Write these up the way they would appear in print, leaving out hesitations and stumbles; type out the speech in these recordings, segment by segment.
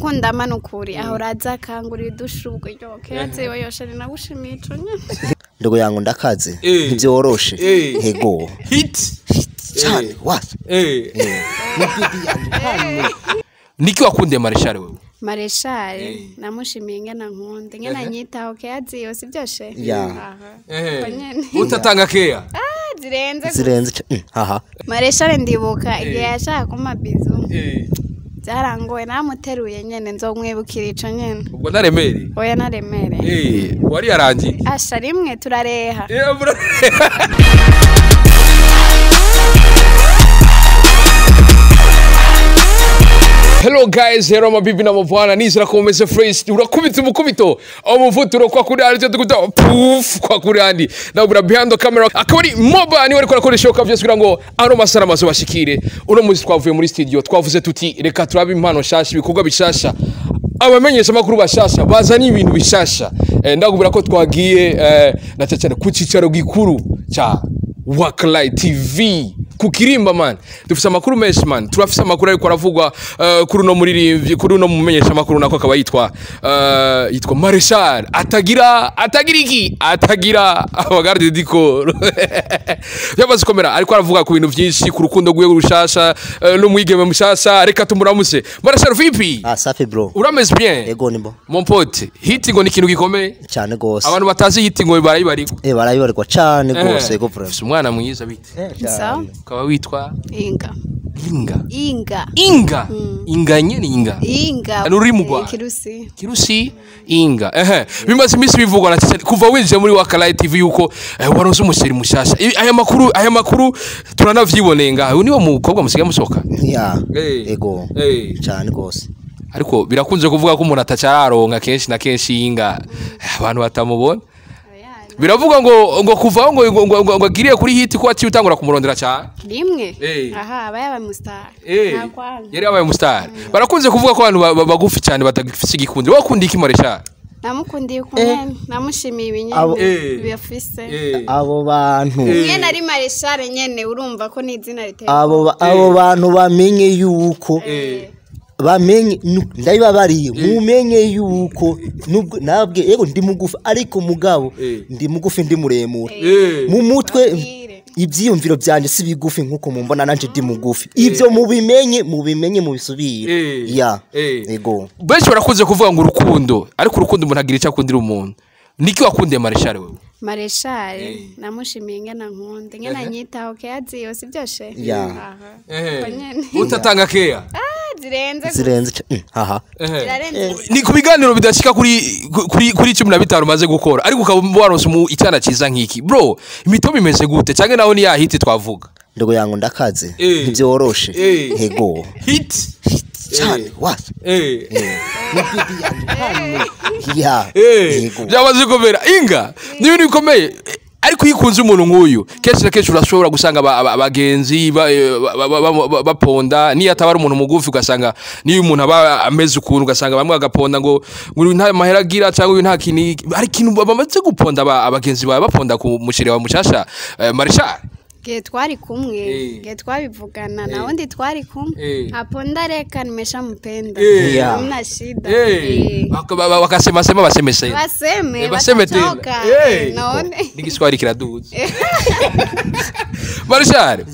Urukundo ama nukuri ahora aza akangurira udushurwe ryo yazewe yoshari nagushimiye ico nyene. Ndogo yangu ndakaze ntivyoroshe hego hit cyane wasa niki wakundiye Marechal wewe? Marechal namushimiye ingena nkunda ingena nyitaho keyaziyo sivyo she? Yeah. Utatanga keya zirenze zirenze aha. Marechal ndibuka igihe yashaka kumpa bizu byarangoye namuteruye nyene nzomwibukira ico nyene. Ubwo naremere? Oya naremere. Wari yarangiye? Asha rimwe turareha. Hello guys, hello mabibi na mabwana, nizera ko mumeze fresh. Urakubita umukubito umuvuturo kwa kuri ari tuguta puf kwa kuri andi nabura behind the camera akaba ari moba ni wari korakoresha shoka byose kugira ngo ano masara mazo bashikire. Uno muzi twavuye muri studio twavuze tuti reka turabe impano shasha, ibikorwa bishasha, abamenyesha makuru bashasha bazana ibintu bishasha. Ndagubira ko twagiye na cyane ku cicaro gikuru cha Wakalight TV kukirimba man. Dufise amakuru menshi man, turafise amakuru ariko aravugwa kuri no muririmbyi, kuri no mumenyesha makuru nako akaba yitwa yitwa Marechal atagira iki atagira abagarde dikoro yamaze komera ariko aravuga ku bintu byinshi ku rukundo rwiwe rushasha n'umwigeme mushasha. Reka tumuramuse. Marechal vipi? Ah safi bro. Urameze bien? Ego nimbo. Mon pote, hit ngo ni ikintu gikomeye cyane gose. Abantu batazi hit ngo barayibarikwa. Barayibarikwa cyane gose ego bro. Umwana mwiza bite? Sawa. Ukaba witwa Inga. Inga. Inga. Inga. Inga nyene Inga. Inga. Nuri mu Rwanda. Kirusi. Kirusi Inga. Bimaze iminsi bivugwa na cyane kuva winjiye muri Wakalight TV yuko waronse umusheri mushasha. Aya makuru turanavyiboneye ngaha. Uyu niwo mukobwa musigaye musoka? Ya. Ego. Cyane gose. Ariko birakunze kuvuga ko umuntu atacararonka kenshi na kenshi Inga abantu batamubona. Biravuga ngo kuva ngo agiriye kuri hit ko aciye utangura kumurondera cyane. Rimwe. Aha aba yabaye umustar. Yari yabaye umustar. Barakunze kuvuga ko abantu bagufi cyane batagifise igikundi. Wakunda iki Marechal? Namukundiye ukuntu namushimiye ibinyene biyafise. Abo bantu. Nyene ari Marechal nyene urumva ko ni izina riteye. Abo bantu bamenye yuko bamenye ndabibabariye mumenye yuko nabwe yego ndi mugufi ariko mugabo ndi mugufi ndi muremure mu mutwe ibyiyumviro byanje si bigufi nkuko mumbona nanje ndi mugufi. Ibyo mubimenye mubisubire. Ya yego. Benshi barakunze kuvuga ngo urukundo, ariko urukundo umuntu agira icyo akundira umuntu. Niki wakundiye Marechal wewe? Marechal namushimiye ingena nkunda ingena nyitaho keyaziyo sivyo she? Ya. Utatanga keya? Zirenze zirenze aha. Ni ku biganiro bidashika kuri 15 maze gukora ariko ukaba waronse mu icyana ciza nkiki bro, imito bimeze gute cyangwa naho ni ya hit twavuga? Ndogo yangu ndakaze ntivyoroshe hego hit cyane wasa ya byamaze komera Inga ni ibintu bikomeye. Ariko yikunze umuntu nk'uyu kenshi na kenshi urashobora gusanga abagenzi baponda niyo ataba ari umuntu mugufi, ugasanga niyo umuntu aba ameze ukuntu ugasanga bamwe bagaponda ngo uyu nta mahera agira cyangwa uyu nta kintu. Ari ikintu bamaze guponda abagenzi bawe baponda ku mushire wa mushasha Marechal. Gihe twari kumwe, gihe twabivugana na wundi twari kumwe, aponda reka nimesha mpenda. Hamna shida. Wakasema sema basemese. Baseme tena. None. N'igiswahili kiraduze. Marechal,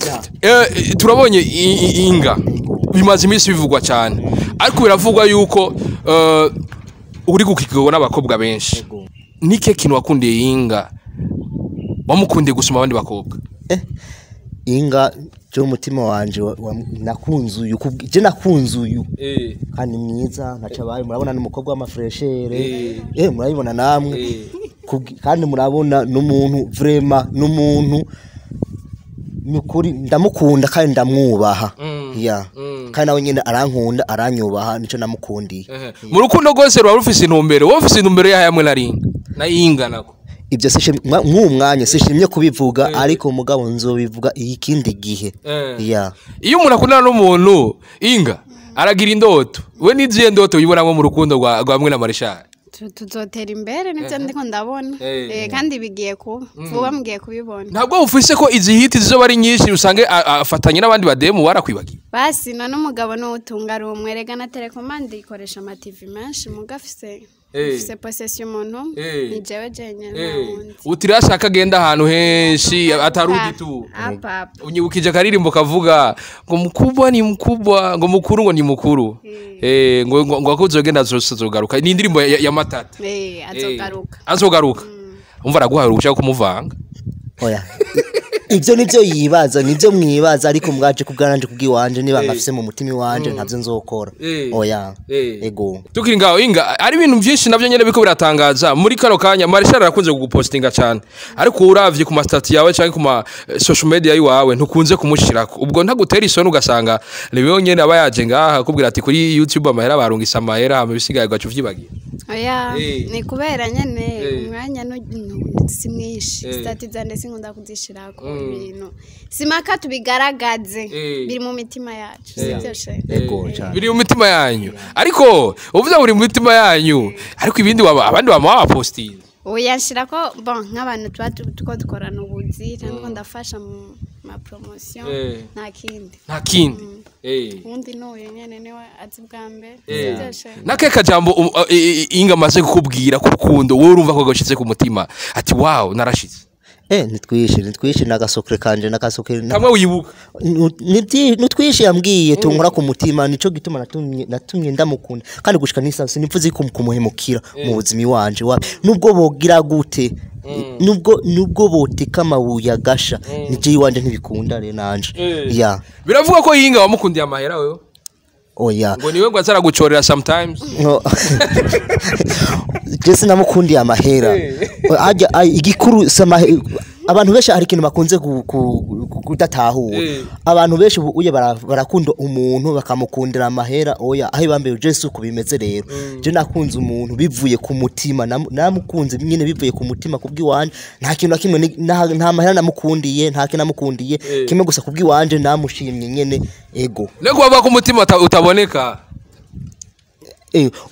turabonye Inga bimaze iminsi bivugwa cyane. Ariko biravugwa yuko uri gukigwa n'abakobwa benshi. Nike kintu wakundiye Inga? Wamukundiye gusuma abandi bakobwa? Inga cyo mutima wanje nakunze uyu je nakunze uyu kandi mwiza ntacabaye. Murabona n'umukobwa w'amafreshere murabibona namwe kandi murabona n'umuntu vraiment n'umuntu nukuri ndamukunda kandi ndamwubaha. Ya kandi nawe nyine arankunda aranyubaha nico namukundiye. Mu rukundo rwose rwa rufise intumbero, wowe ufise intumbero yahaye hamwe na Inga nako. Ibyo mwanya sishimye kubivuga ariko mugabo nzobivuga ikindi gihe. Ya iyo umuntu akundana n'umuntu Inga aragira indoto, we niziye ndoto yibonamo mu rukundo rwa mwe na Marechal? Tuzotera imbere nivyo ndiko ndabona. Kandi bigiye kuba vuba, mugiye kubibona. Ntabwo ufise ko izi hiti zizoba ari nyinshi, usange afatanye n'abandi bademu warakwibagiye? Basi none umugabo n'uwutunga ari umwe, rega na télécommande ikoresha ama TV menshi, muga afise afise possession umuntu umwe. Ni jewe jenyene, nta wundi. Uti rero ashaka agenda ahantu henshi atarudi tu. Apa apa. Unyibukije akaririmbo kavuga ngo mkubwa ni mkubwa, ngo mukuru ngo ni mukuru, ngo akuzogenda azogaruka. Ni indirimbo ya Matata. Azogaruka. Azogaruka. Umva, araguhaye uruhushya rwo kumuvanga. Oya, ibyo nibyo yibaza, nibyo mwibaza, ariko mwaje kubwananje, kubwiwanje, niba ngafise mu mutima iwanje, ntabyo nzokora. Oya. Ego. Tukiri ngaho, Inga, ari ibintu byinshi navyo nyene biko biratangaza muri kano kanya. Marshal arakunze kugupostinga cyane, ariko uravye ku ma status yawe canke ku ma social media yiwawe, ntukunze kumushirako. Ubwo ntagutera isoni, ugasanga niwe nyene aba yaje ngaha akubwira ati kuri YouTube amahera barungisa amahera, hama ibisigaye ugaca uvyibagira? Oya. Ni kubera nyene umwanya si mwinshi. Status zanje sinkunda kuzishirako ibintu, simaka tubigaragaze. Biri mu mitima yacu, sivyo she? Ego cyane. Biri mu mitima yanyu, ariko uvuze buri mu mitima yanyu, ariko ibindi abandi bama bapostinze. Oya, nshirako bon nk'abantu tuba tuko dukorana ubuzi cyangwa ndafasha mu ma promotion. Nta kindi. Nta kindi. Ubundi n'uyu nyene niwe azi bwa mbere, sivyo she? Nake kajambo Inga amaze kukubwira ku rukundo, wowe urumva ko gashitse ku mutima, ati wow, narashitse? Nitwishe, nitwishe nagasokre kanje, nagasokre Kamwe wibuka. Nutwishe yambwiye tunkora ku mutima, nico gituma natumye ndamukunda, kandi gushika n'isa sinipfuze kumuhemukira mu buzima iwanje wapi, nubwo bogira gute, nubwo boteka amabuye agasha, nije iwanje ntibikunda rero nanje ya. Biravuga ko Yinga wamukundiye amahera wewe. Oya. Ngo niwe ngo azaragucorera sometimes. No. Je sinamukundiye amahera. Ajya igikuru abantu benshi hari ikintu bakunze kudatahura. Abantu benshi ubu uye barakunda umuntu bakamukundira amahera. Oya, aho ibambe je si uko bimeze rero. Je nakunze umuntu bivuye ku mutima, namukunze nyine bivuye ku mutima kubw'iwanje, nta kintu na kimwe nta mahera namukundiye, nta kintu namukundiye, kimwe gusa kubw'iwanje namushimye nyene, ego. Niko bavuga ko umutima utaboneka.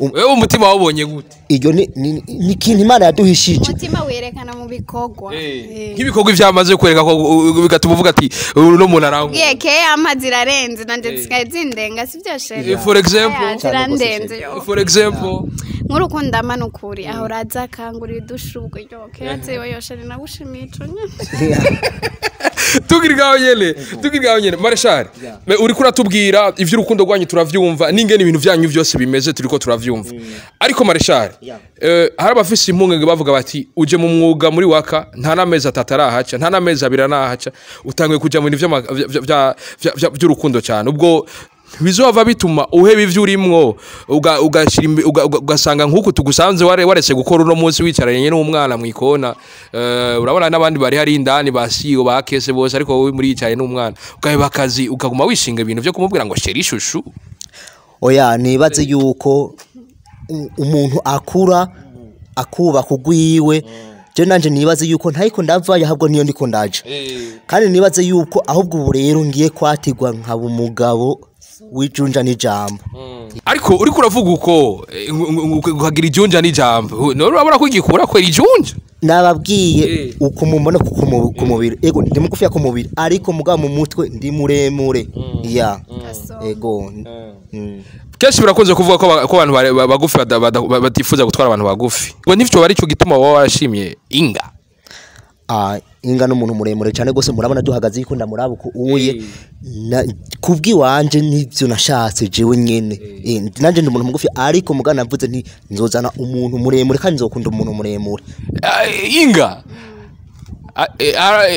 Wewe umutima wawubonye gute? Iryo ni ikintu Imana yaduhishije. Umutima werekana mu bikorwa. Nk'ibikorwa ivyamaze kwereka ko bigatuma uvuga ati uno muntu arankunda. Bwiye ke amazi zirarenze, nanje zisigaye zindenga, sivyo chéri? For example? Aya, zirandenze yo. For example? Nk'urukundo ama nukuri aho uraza akangurira udushurwe, yo keyazewe, yo chéri, nagushimiye ico nyene. Tukiri ngaho nyene, Marshal, uriko uratubwira ivy'urukundo rwanyu, turavyumva n'ingene ibintu vyanyu vyose bimeze, turiko turavyumva. Ariko Marshal, hari abafise impungenge bavuga bati uje mu mwuga muri waka, nta n'amezi 3 arahaca, nta n'amezi 2 arahaca, utanguye kuja mu bintu vy'urukundo cyane. Ubwo bizova bituma uheba ivyo urimwo, ugasanga nk'uku tugusanze waretse gukora uno munsi wicaranye n'umwana mwikona. Urabona n'abandi bari hari indani basiyo bakese bose, ariko wowe muri yicaye n'umwana, ukaheba akazi, ukaguma wishinga ibintu vyo kumubwira ngo chéri, chouchou. Oya, nibaze yuko umuntu akura akubaka ugwiwe. Je nanje nibaze yuko ntayiko ndavayo, ahubwo niyo ndiko ndaje, kandi nibaze yuko ahubwo ubu rero ngiye kwatirwa nkaba umugabo w'ijunja n'ijambo. Ariko uriko uravuga uko ukagira ijunja n'ijambo, none urabona ko igikura kwera ijunja? Nababwiye uko mumbona ku mubiri, ego ndi mugufiya ku mubiri, ariko mugabo mu mutwe ndi muremure ya. Ego. Kenshi birakunze kuvuga ko abantu bagufi batifuza gutwara abantu bagufi, ngo nivyo bari cyo gituma wowe warashimye Inga? Ah, Inga n'umuntu muremure cyane gose, murabona duhagaze yuko ndamuraba uko uye kubw'iwanje nivyo nashatse jewe nyene. Nanje ndi umuntu mugufi, ariko mugana navuze nti nzozana umuntu muremure kandi nzokunda umuntu muremure. Ah, Inga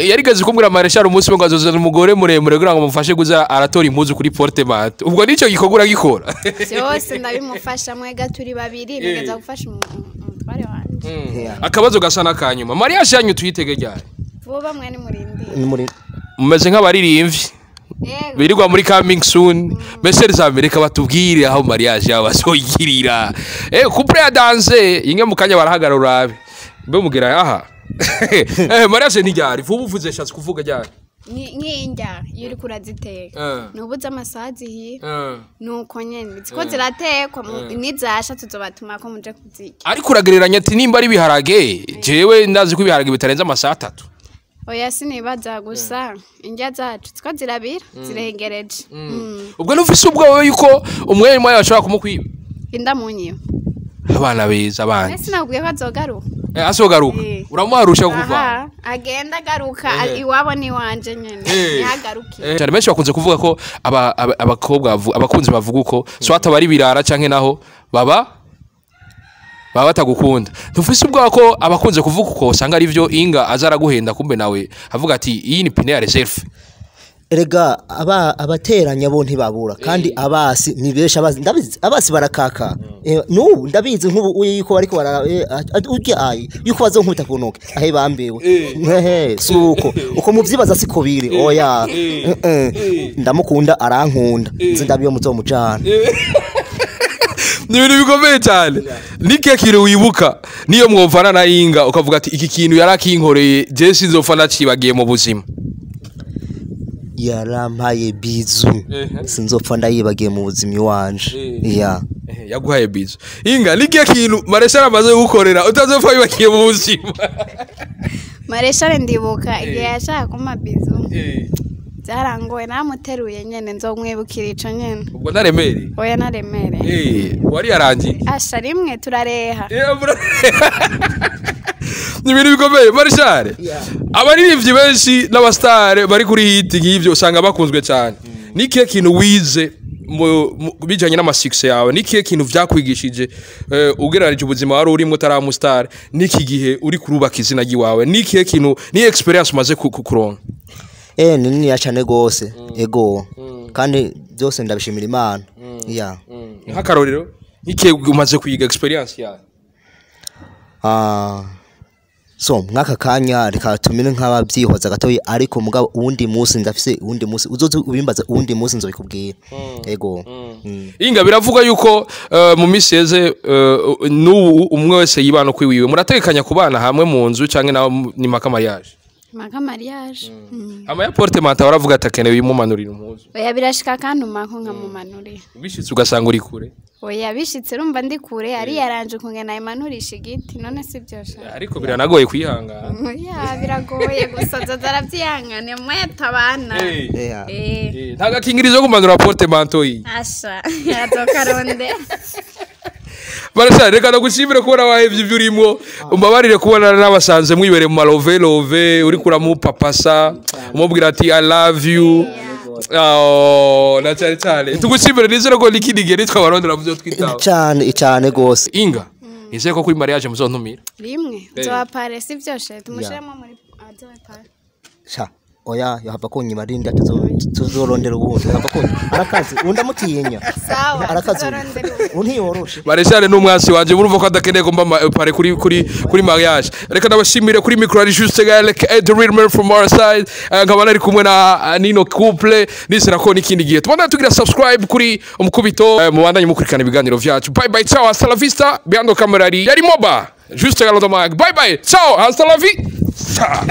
yarigeze kumbwira Marshal umunsi umwe ngo azozana umugore muremure kugira ngo mumufashe kuza aratora impuzu kuri porte-manteau. Ubwo nico gikorwa uragikora? Byose ndabimufasha, mwega turi babiri, nigeza gufasha umutware wanje. Akabazo gasa n'akanyuma, mariage yanyu tuyitege ryari? Vuba, mwene murindire. Ni muri Mumeze nk'abaririmbyi Yego. birirwa muri coming soon. Mbese za Amerika batubwire aho mariage yabo bazoyigirira. Couple ya danse inge mu kanya barahagarara urabe mbe mugera aha. Mariage ni ryari vuba? Uvuze shatse kuvuga ryari? Nk'indya iyo uriko uraziteka nubuze amasaha zihiye, nuko nyene ziko ziratekwa, nizasha tuzobatuma ko muje kuzirya. Ariko uragereranya ati nimba ari ibiharage, jewe ndazi ko ibiharage bitarenze amasaha 3. Oya, sinibaza, gusa indya zacu ziko zirabira, zirengereje. Ubwo nufise ubwoba yuko umwere mwayo bashobora kumukwiba? Indamunyiwe. Abana beza abandi. Ese nakubwiye ko azogaruka? Azogaruka. Uramuharusha kuva. Aha, agenda agaruka iwabo ni wanje nyene, ntihagaruke. Cyane benshi bakunze kuvuga ko abakobwa abakunzi bavuga uko swata bari birara canke naho baba batagukunda. Ntufise ubwoba ko abakunze kuvuga uko usanga ari byo Inga azaraguhenda, kumbe nawe avuga ati iyi ni pine ya reserve? Erega abateranya bo ntibabura, kandi abasi ni benshi, abazi ndabizi, abasi barakaka. N'ubu ndabizi nk'ubu yuko bariko bara urya ayi yuko bazonkubita ku ntoke ahe bambewe. Hehe, suko uko muvyibaza siko biri, oya. Ndamukunda, arankunda, nzi ndabiyo muzomujana. Ni ibintu bikomeye cyane. Nike kintu wibuka niyo mwovana na Inga ukavuga ati iki kintu yarakinkoreye, je sinzopfa nacibagiye mu buzima? Yarampaye bisou, sinzopfa ndayibagiye mu buzima iwanje ya. Yaguhaye bisou. Inga, nike kintu Mareshal amaze gukorera utazopfa wibagiye mu buzima? Mareshal ndibuka igihe yashaka kumpa bisou, byarangoye, namuteruye nyene, nzomwibukira ico nyene. Ubwo ntaremere? Oya, naremere. Wari yarangiye. Asha rimwe turareha. Ni ibintu bikomeye. Mareshal, abaririmbyi benshi n'abasitare bari kuri hit nk'ibyo usanga bakunzwe cyane. Ni kihe kintu wize bijanye n'amasuccès yawe? Ni kihe kintu vyakwigishije, ugereranije ubuzima wari urimo utari umustar n'iki gihe uri kurubaka izina ry'iwawe? Ni kihe kintu, ni experience umaze kuronka? Ni niniya cane gose, ego, kandi byose ndabishimira Imana ya. Nk'akarorero, nk'ikihe umaze kwiga, experience yawe? Ah, so mwaka kanya reka tumere nk'ababyihoza gatoyi, ariko mugabo uwundi munsi ndafise, uwundi munsi uzoze ubimbaza, uwundi munsi nzobikubwira, ego. Inga, biravuga yuko mu minsi yeze, n'ubu umwe wese yibana kwiwiwe. Murategekanya kubana hamwe mu nzu canke naho ni maka mariage? Maka mariage. Ama ya portemanteau baravuga ati akenewe imumanurira impuzu. Oya, birashika kantuma ko nkamumanurira. Bishitse ugasanga uri kure? Oya, bishitse urumva ndi kure, ari yaranje ukungena imanurisha igiti, none si byo sha? Ariko biranagoye kwihangana. Oya, biragoye, gusa nzoza aravyihangane mwetabana. Yeah. Nta gakingirizo kumanura portemanteau iyi? Asha, azokaronde. Barasha, reka ndagushimire kubona wahevye ivyo urimwo. Umbabarire kubona n'abasanze mwibereye mu malove love, uri kuramupapasa umubwira ati "I love you". Oh, na cyane cyane tugushimire, nizere ko n'ikindi gihe nitwa barondera muvyo twitaho. Cyane cyane gose. Inga, nizere ko kuri mariage muzontumira. Rimwe nzobapare, si byo she? Tumushiremo muri azobapare. Sha, oya, yohava kunyima rindi ati tuzorondera uwundi, yohava kunyima, arakazi undi amutinya. Sawa. Arakazi. Tuzorondera uwundi. Undi ntiyoroshe. Mareshal ni umwasi wanje, murumva ko adakeneye ko mba pare kuri mariage. Reka ndabashimire. Kuri micro ari Juste Gaël, the real man from our side. Nkaba nari kumwe na Nino couple. Nizera ko n'ikindi gihe tubandanye tugira subscribe kuri Umukubito, mubandanye mukurikirana ibiganiro vyacu. Bye bye, ciao, hasta la vista. Behind the camera yari Moba, Juste Gaël on the mic. Bye bye, ciao, hasta la vista.